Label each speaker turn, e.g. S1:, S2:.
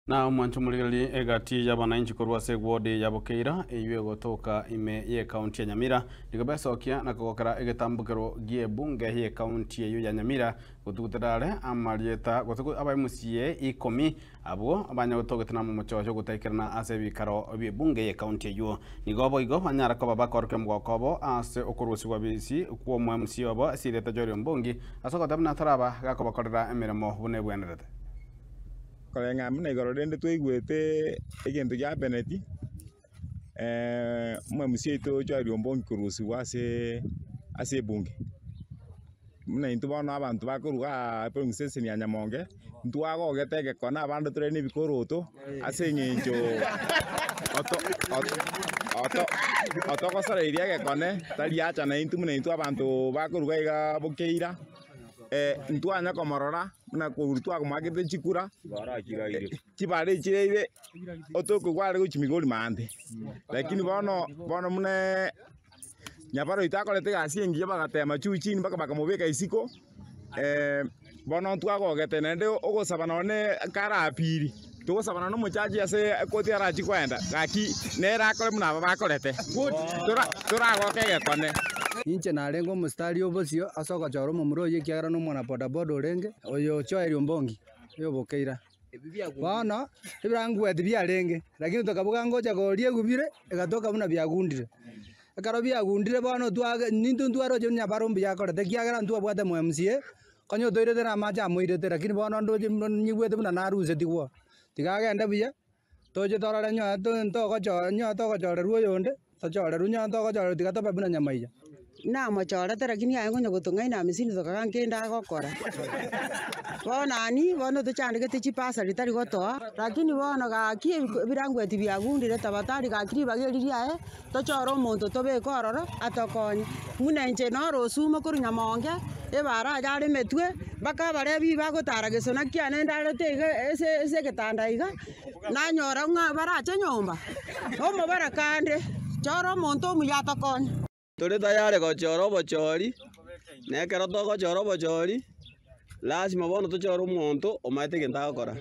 S1: Na omwancho omorigereria egati y'abananchi korwa ase ewodi ya Bokeira eyio egotoka ime y'ekaunti ya Nyamira nigo besokia na kogokera egetambokero gi'ebunge y'ekaunti eyio ya Nyamira gotugutera are amarieta gose aba MCA ikomi abwo banyagotogete na omochocho ogotaikerana ase ebikaro bi'ebunge y'ekaunti eyio. Nigo boigo banyara koba bakorokia omogoko obo ase okorusigwa bisi kw'omo MCA obo ase erieta Joel Ombongi ase ogoteba buna taraba gakobakorera emeremo buna ebwenerete.
S2: Koreng'ana buna igoro rende twaigwete egento gia Beneti, omomc oito Joel Ombongi korusigwa ase ase ebunge. Buna intwe bono abanto bakorwa igaa polling station ya Nyamonge, ntwagogete egekone abande tore na ebikoroto ase eng'encho oto oto oto otogosoreirie egekone tari acha naintwe buna intwe abanto bakorwa igaa Bokeira. Ntwanya komorora buna korwa twakomoakete chikura, chibara echireire otokogwa are gochia Migori maate. Lakini bono bono buna Nyabaro oito akorete egasi engiya bagatema juu chini mpaka bakamobeka isiko, bono ntwagogete naende ogosaba nonye kare apiri, togosaba nonye omochachi ase ekoti arachie koenda, gaki nere akore buna aba bakorete, tora toragoke egekone.
S3: Inche narenge omositari o bosio ase ogochora omomura oyio ekiagera nomwana bodaboda orenge, oyo Joel Ombongi, oyo Bokeira. Bono ebirangweti biarenge, lakini tokabuga ngocha koria egubire, egatoka buna biagundire. Ekero biagundire bono twage nintwe ntwaroche nyabaro mbuya akorete ekiagera ntwabwate mo MCA, konya otoirete na amache amoirete lakini bono ndoche nyigwete buna narusetigwe oo. Tiga agende buya, toche torore nyowe ntogochora nyowe togochorerwa oyonde, tochorerwe nyowe togochorerwa tiga tobe buna nyamaiya.
S4: Namochorete lakini aye konya gotong'aina amisini tokaga nkende agokora. Bono ani, bono tochandegete chibasari tari gotoa, lakini bono gaki ebirangweti biagundire tafadhali gaki ribaga eri riaye, tochore omonto tobeke ororo atokonye. Buna inche noro osumo korwa nyamonge, ebara aye aremetwe, mpaka abarebi bagotara gesona kiane ndarete iga ase ase egetanda iga, nanyora ng'a barache nyomba, omobaraka ande, chora omonto omuya atokonye.
S5: Tore tayari gochora obochori, na ekero togochora obochori, lasima bono tochore omonto omanyete egento agokora.